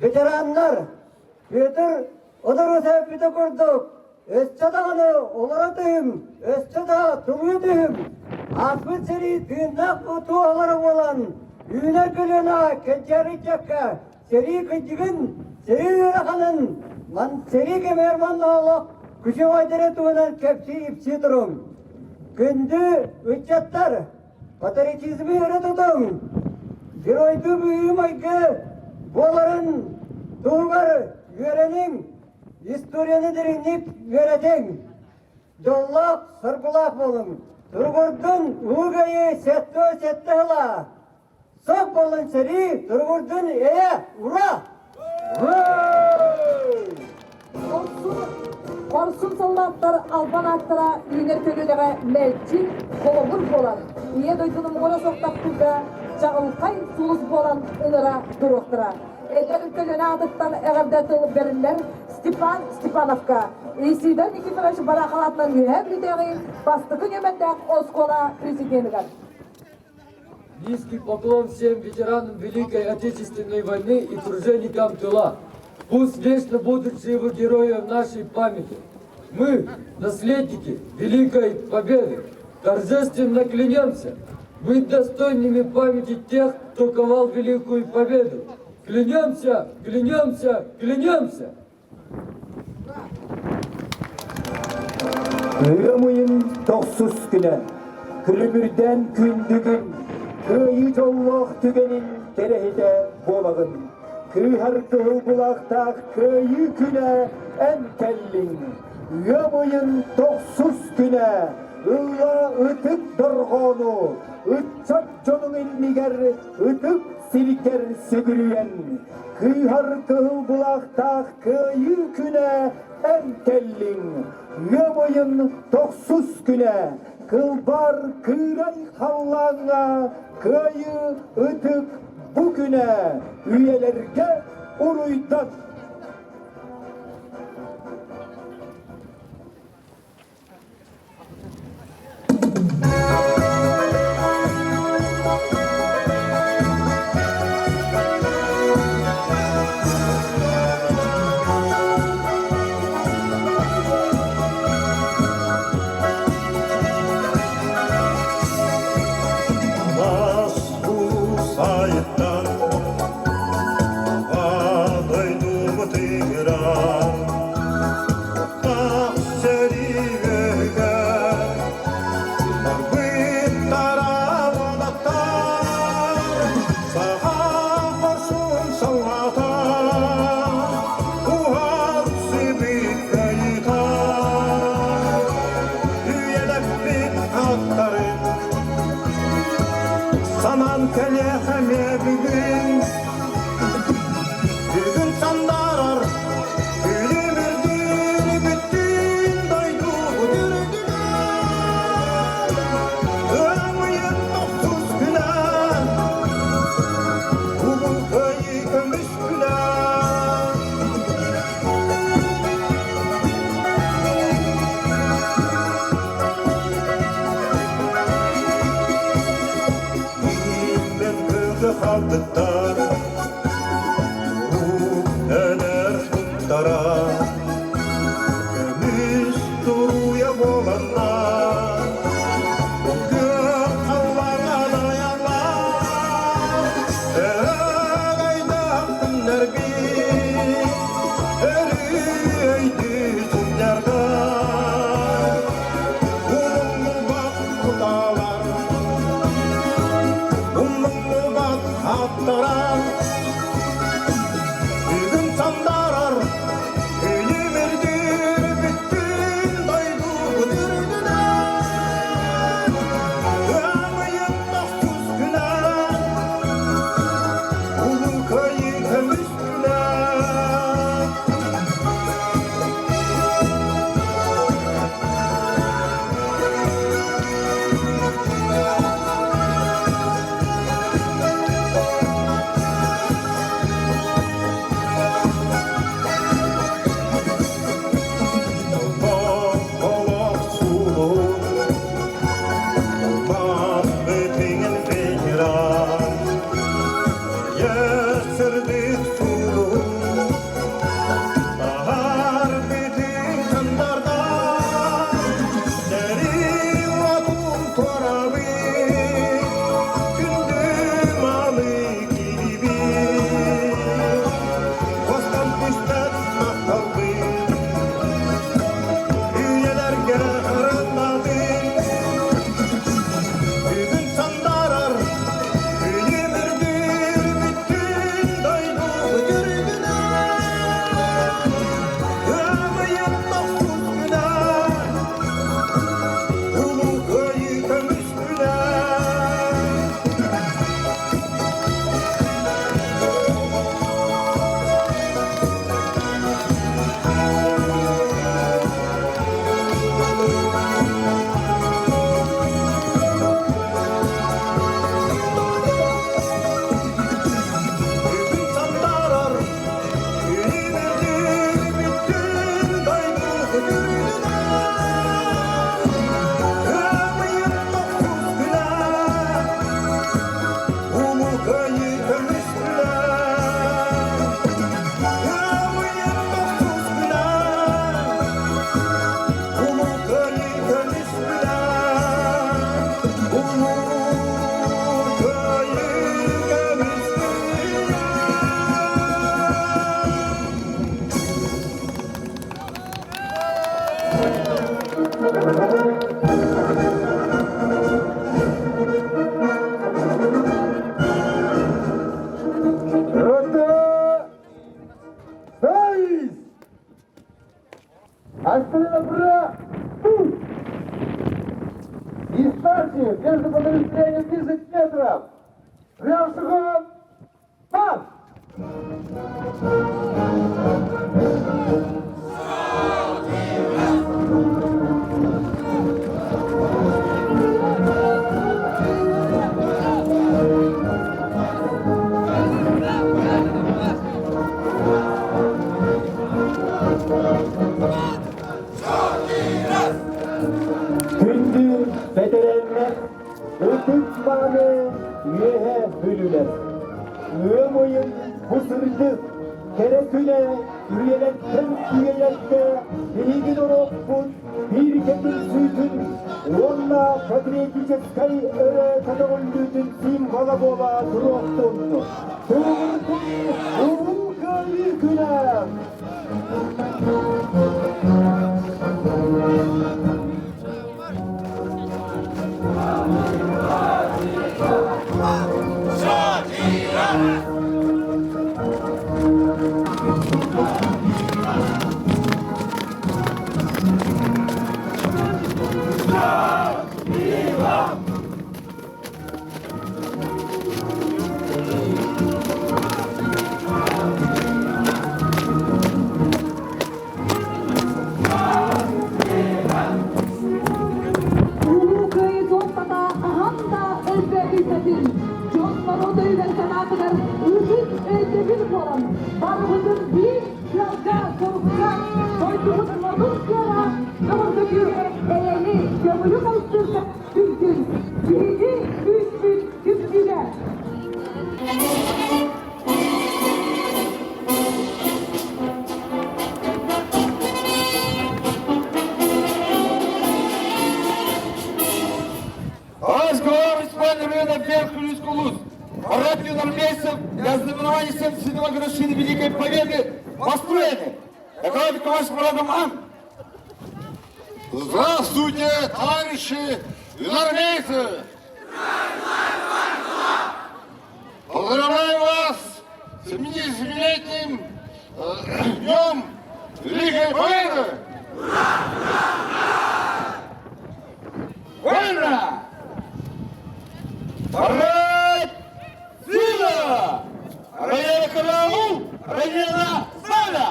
[SPEAKER 7] ветераннар, Петр Одорусов эппитэ курдук, өссө даҕаны олоро түһүҥ, өссө да тулуйа түһүҥ. Ааспыт сэрии тыыннаах туоһулара буолан, үүнэр көлүөнэ кэнчээри ыччакка Сэрии кыдьыгын, сэрии ыараханын, ман сэрии кэмигэр манна олох күчүмэйдэри туһунан кэпсии-ипсии туруҥ. Күндү ыччаттар, патриотизмы өрө тутуҥ, геройдуу быһыы-майгы буоларын туһугар үөрэниҥ, историяны дириҥник үөрэтиҥ. Дьоллоох, соргулаах буолуҥ. Туругурдун Улуу Кыайыы 77 сыла! Сох буолан сэрии, туругурдун эйэ, ура!
[SPEAKER 2] Хорсун саллааттар албан ааттара үүнэр көлүөнэҕэ мэлдьи холобур буолан, Ийэ дойдуну муҥура суох таптыырга чаҕылхай сулус буолан ыҥыра туруохтара. Эдэр көлүөнэ аатыттан эҕэрдэ тыл бэриллэр Степан Степановка, Исидор Никифорович Барахалаатынан Үөһээ Бүлүүтээҕи бастакы нүөмэрдээх оскуола президенигэр.
[SPEAKER 8] Низкий поклон всем ветеранам Великой Отечественной войны и труженикам тыла. Пусть вечно будут живы герои в нашей памяти. Мы, наследники Великой Победы, торжественно клянемся быть достойными памяти тех, кто ковал Великую Победу. Клянемся, клянемся, клянемся!
[SPEAKER 3] Ыам ыйын тохсус күнэ, күлүмүрдээн күндүгүн, кыайыы дьоллоох түгэнин кэрэһитэ буолаҕын. Кыыһар кыһыл былаахтаах кыайыы күнэ эн кэллиҥ. Ыам ыйын тохсус күнэ, ылла ытык дорҕоону, ыччат дьонуҥ иннигэр ытык сиргэр сүгүрүйэн, кыыһар кыһыл былаахтаах кыайыы күнэ эн кэллиҥ. Ыам ыйын тохсус күнэ, кылбар кыырай халлааҥҥа кыайыы ытык бу күнэ үйэлэргэ уруйдан!
[SPEAKER 1] Бас сайттан дойдубутыгар сэрии барбыттара уолаттар саха хорсун саллаата уһансыбыт кыайыыта үйэлэппит аттарын санаан кэлиэх эмиэ бүгүн бүгүн сандарар үлүмүрдүүр бүттүүн дойдубут үрдүнэн ыамыйын тохсус күнэ улуу кыайыы көмүс күнэ. Мен кыһы халдыттар өлөр туттара көмүс туруйа буоланнар күөх халлааҥҥа аяллар өрөгөйдөөх күннэрбит өрүү өйдүү сылдьарга умнуллубат кутаалар умнуллубат аттаран бүгүн сандарар үлүмүрдүүр бүттүүн дойдубут үрдүнэн ыамыйын тохсус күнэ улуу кыайыы көмүс күнэ. Олох сулун
[SPEAKER 3] мааны үөһэ бүлүүлэр. Ыам ыйын бу сырдык, кэрэ күнэ үйэлэртэн үйэлэргэ биһиги норуоппут биир кэтин уонна патриотическай өрө көтөҕүллүүтүн символа буола туруохтун. Туругурдун Улуу Кыайыы күнэ!
[SPEAKER 2] Улуу Кыайыы суолтата хаһан да өлбөөдүйбэтин, дьон норуот өйүгэр санаатыгар ытык өйдөбүл буолан, барыбытын биир сыалга-сорукка дойдубут модун кыаҕа бөҕөргөтүүгэ эйэни, көҥүлү харыстыырга түмтүн, биһиги күүспүт түмсүүгэ!
[SPEAKER 9] Разговор вверх плюс кулус. Парад юнармейцев для знаменования 77-го годовщины Великой Победы построены. Доклад ваш парадом Ан.
[SPEAKER 5] Здравствуйте, товарищи юнармейцы! Поздравляю вас с 77-летним днем Великой Победы!
[SPEAKER 9] Вольно! Парад сила! Района караул! Района знамя!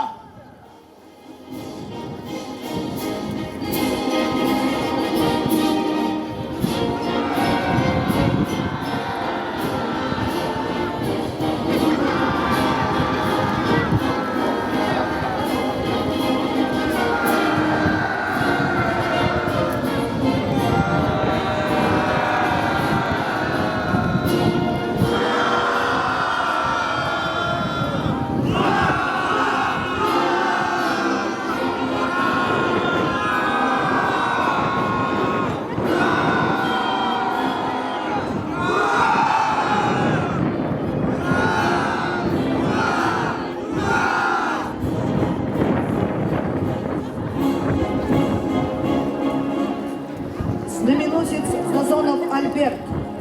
[SPEAKER 10] Знаменосец Сазонов Альберт,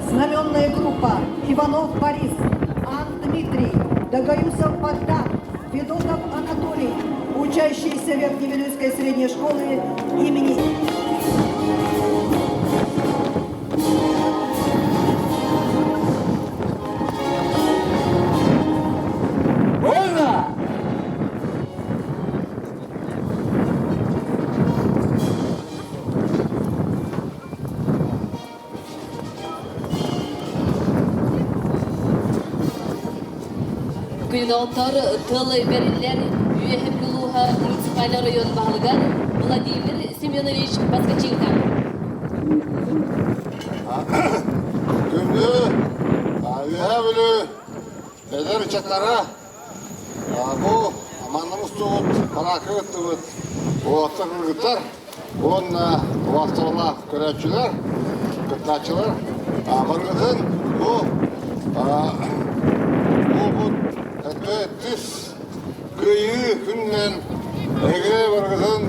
[SPEAKER 10] знаменная группа Иванов Борис, Ан Дмитрий, Дагаюсов Богдан, Федотов Анатолий, учащиеся Верхневилюйской средней школы имени
[SPEAKER 9] Вольно!
[SPEAKER 11] Күнүнотор тыл бэриллэр Үөһэ Бүлүү муниципальный район баһылыгар Владимир Семенович Поскаченко.
[SPEAKER 5] Күндү Үөһэ Бүлүү эдэр ыччаттара бу манна мустубут, параакка кыттыбыт уолаттар кыргыттар уонна убаастабыллаах көрөөччүлэр, кыттааччылар барыгытын бу буолбут өттүс Кыайыы күнүнэн эһиги барыгытын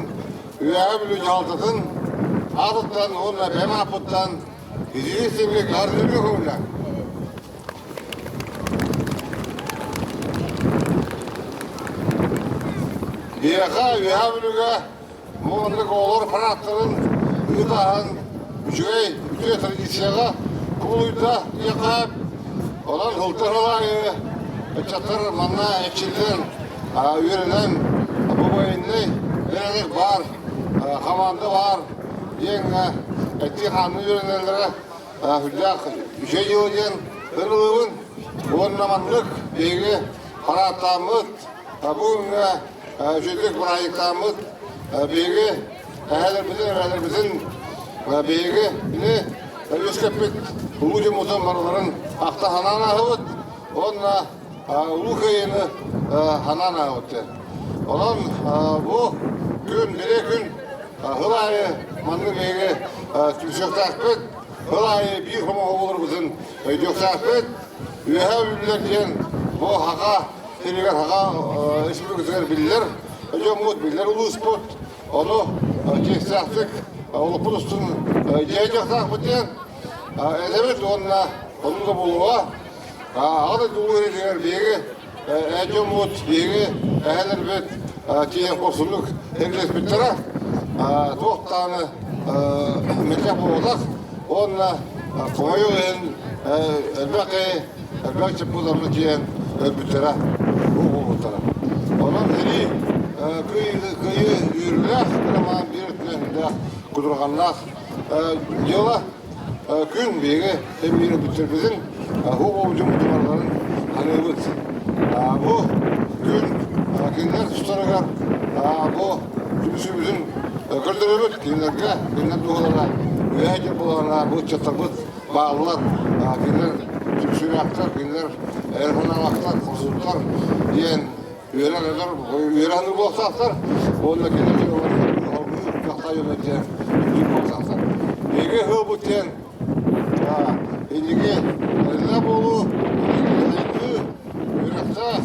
[SPEAKER 5] Үөһээ Бүлүү дьаһалтатын аатыттан уонна бэйэм ааппыттан итии симик арыгы көҥүлэ. Биһиэхэ Үөһээ Бүлүүгэ маннык оҕолор парааттарын ыытааһын үчүгэй үтүө традицияҕа кубулуйда диэххэ онон ылтар аайы ыччаттар манна эрчиллэн үөрэнэн бу военнай бэрээдэк баар хамаанда баар диэн эти-хаанны үөрэнэллэрэ сүрдээх үчүгэй дьыала диэн ырылыыбын уонна маннык биһиги парааттааммыт бу үчүгэйдик бырааһынньыктааммыт биһиги эһэлэрбитин эбээлэрбитин биһиги били. үөскэппит улуу дьоммутун барыларын ахта санаан ааһабыт уонна Улуу Кыайыыны санаан ааһабыт. Онон бу күн, бэлиэ күн сыл аайы маннык биһиги түмсүөхтээхпит, сыл аайы биир хомоҕо буоларбытын өйдүөхтээхпит. Үөһээ Бүлүүлэр диэн бу Саха сиригэр, Саха республикатыгар биллэр дьоммут, биллэр улууспут. Ону чиэстээхтик олохпут устун дьиэ диэн этэбит уонна оннук да буолуоҕа. Аҕа дойду улуу сэриитигэр биһиги эр дьоммут, биһиги эһэлэрбит тиийэн хорсуннук сэриилэспиттэрэ. Туох даҕаны мэлдьэх буолбатах. Уонна хомойуох иһин элбэх киһи, элбэх чыппыт тиийэн өлбүттэрэ, буолбуттара. Онон сэрии кыайыы үөрүүлээх, кырамаан биир өттүнэн сүрдээх кутурҕаннаах дьыала. Күн биһиги эмиир бүтэрбитин уһук дьоммутун ханыыбыт. Бу күн кинилэр тустарыгар бу түмсүүбүтүн көрдөрөбүт кинилэргэ, кинилэр дууһалара үөһээ дьон буолалара бу ыччаттарбыт бааллар, кинилэр түмсүүлээхтэр, кинилэр эр санаалаахтар, хорсуттар диэн үөрэх үөрэхнэр буолуохтаахтар уонна кинилэр кахтайыны диэн үрдүк буолуохтаахтар. Биһиги ыһыыбыт диэн инники эрэллээх буолуу, инники сайдыы, үөрэхтээх,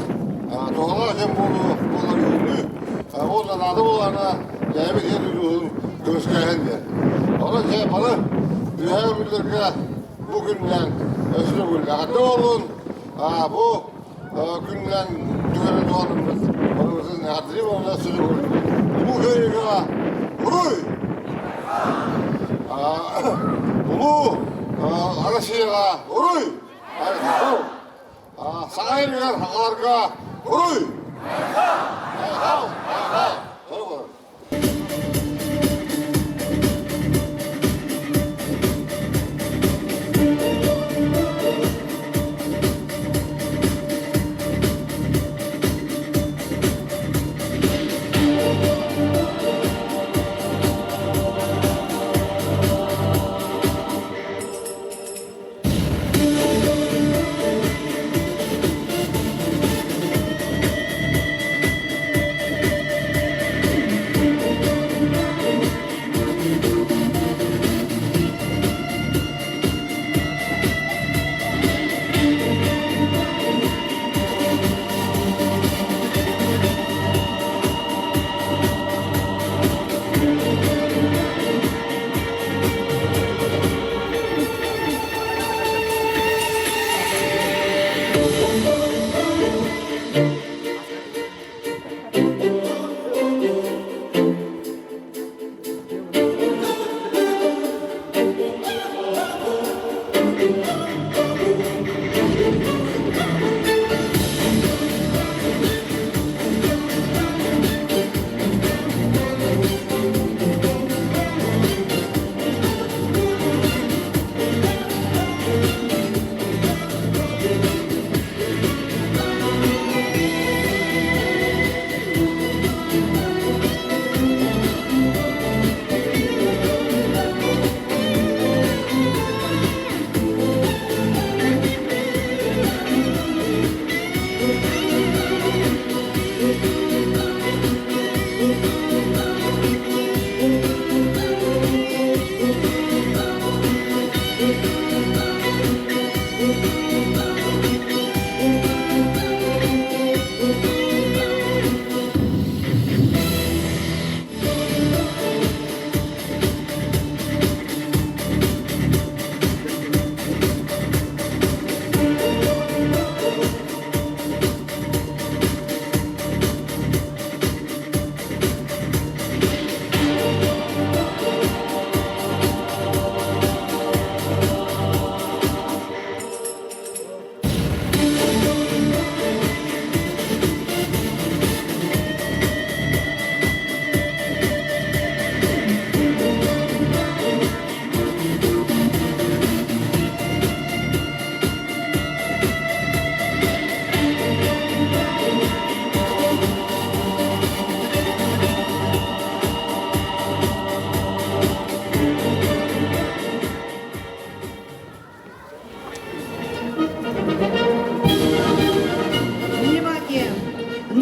[SPEAKER 5] туһалаах дьон буолуу буолар үүнүү уонна наада буолаана бэйэбит иһэр улууһун көмүскээһин диэн. Онон дьэ бары үөһээ бүлүүлэргэ бу күннээн өссө төгүл эҕэрдэ буоллун. Бу күннэн түгэнэ туһаныммыт барыбытын эҕэрдэлиир уонна сүрүн Улуу Кыайыыга уруй! Улуу Россияҕа уруй! Саха сиригэр сахаларга уруй! Айхал! Айхал!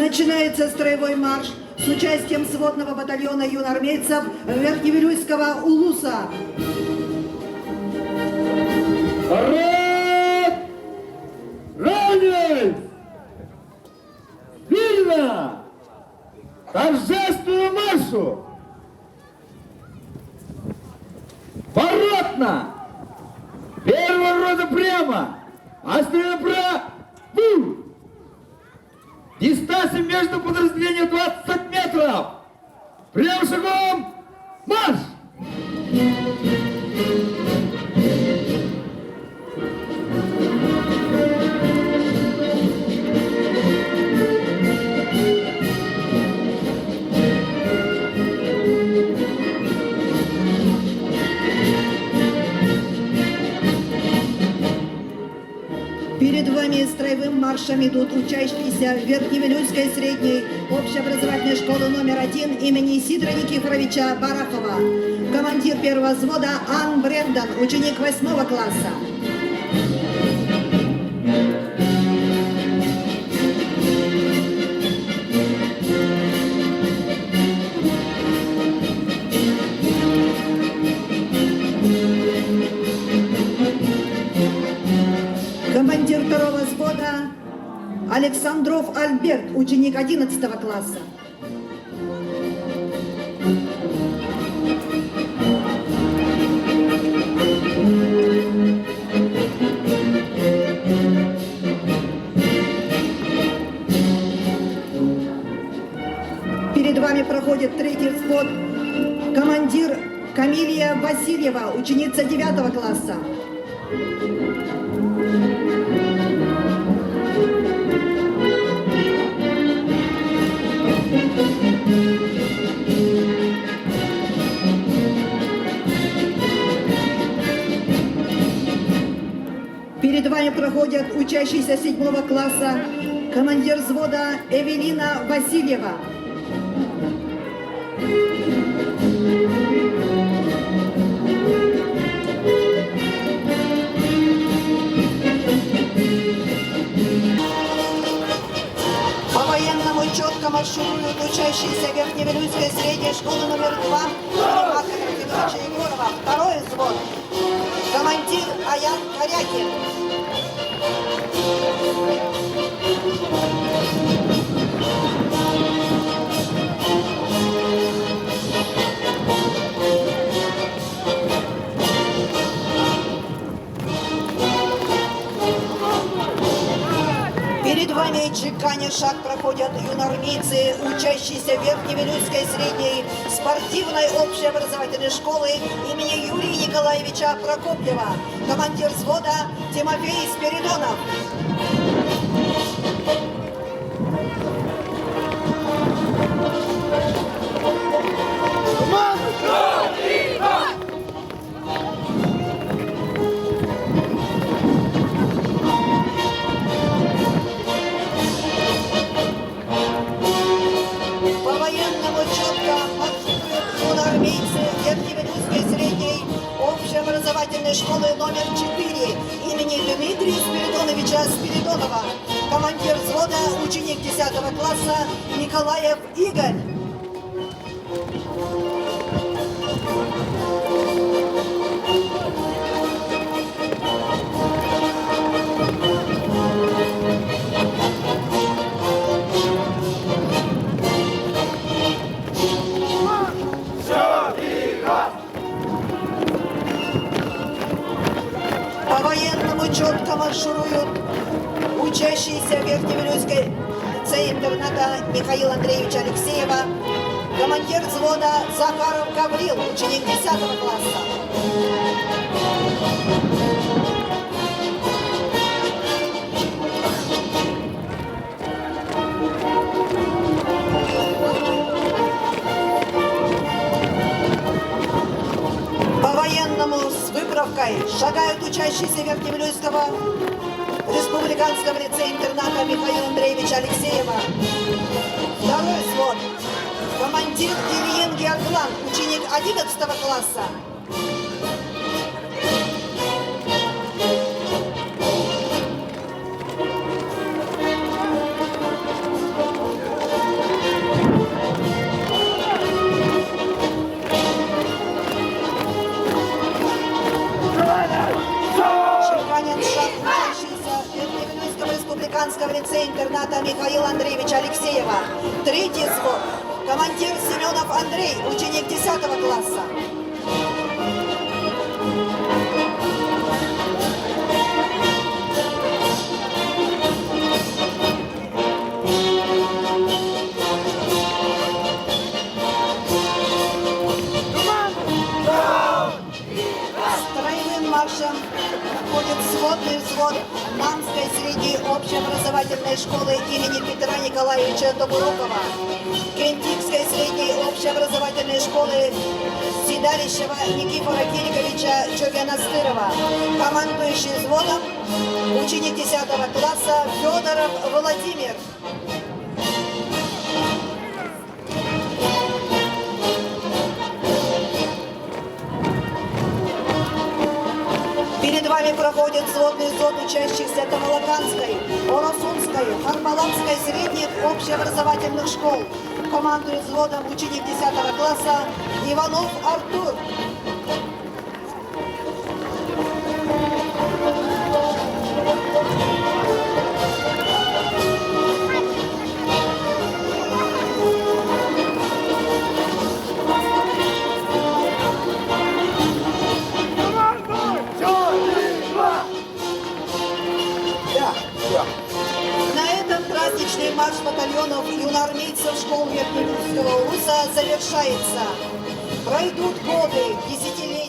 [SPEAKER 10] Начинается строевой марш с участием сводного батальона юнармейцев Верхневилюйского улуса.
[SPEAKER 9] Рад! Равняйсь! Вильно! Торжественную маршу! Воротно! Первого рода прямо! Остальные направо! Дистанция между подразделением 20 метров! Прям шагом марш!
[SPEAKER 10] Перед вами строевым маршем идут учащиеся Верхневилюйской средней общеобразовательной школы номер один имени Сидора Никифоровича Барахова. Командир первого взвода Ан Брендан, ученик восьмого класса. Командир второго взвода Александров Альберт, ученик 11 класса. Перед вами проходит третий взвод командир Камилия Васильева, ученица 9 класса. Перед вами проходят учащиеся седьмого класса командир взвода Эвелина Васильева. По-военному четко маршируют учащиеся Верхневилюйской средней школы номер 2 Марка Трофимовича Егорова. Второй взвод. Командир Аян Корякин. Перед вами чеканя шаг проходят юнармейцы, учащиеся Верхневилюйской средней спортивной общеобразовательной школы имени Юрия Николаевича Прокопьева. Командир взвода Тимофей Спиридонов. По-военному четко маршируют юноармейцы Верхневилюйской средней общеобразовательной школы номер 4 имени Дмитрия Спиридоновича Спиридонова. Командир взвода, ученик 10 класса Николаев Игорь. По-военному четко маршируют учащиеся Верхневилюйской лицея-интерната Михаила Андреевича Алексеева, командир взвода Захаров Гаврил, ученик 10 класса. По-военному с выправкой шагают учащиеся Верхневилюйского республиканского лицея-интерната Михаила Андреевича Алексеева. Второй взвод. Командир Ильин Георглан, ученик 11 класса. Алексеева. Третий взвод. Командир Семенов Андрей, ученик 10 класса. Строевым маршем входит сводный взвод Намской средней общеобразовательной школы имени Петра Николаевича Добурокова, Кентикской средней общеобразовательной школы Седалищева Никифора Кириковича Чогенастырова, командующий взводом ученик 10 класса Федоров Владимир. Перед вами проходит сводный взвод учащихся Тамалаканской, Оросунской, Харбаланской средних общеобразовательных школ. Командует взводом ученик 10 класса Иванов Артур. На этом праздничный марш батальонов юноармейцев школ Верхневилюйского улуса завершается. Пройдут годы, десятилетия.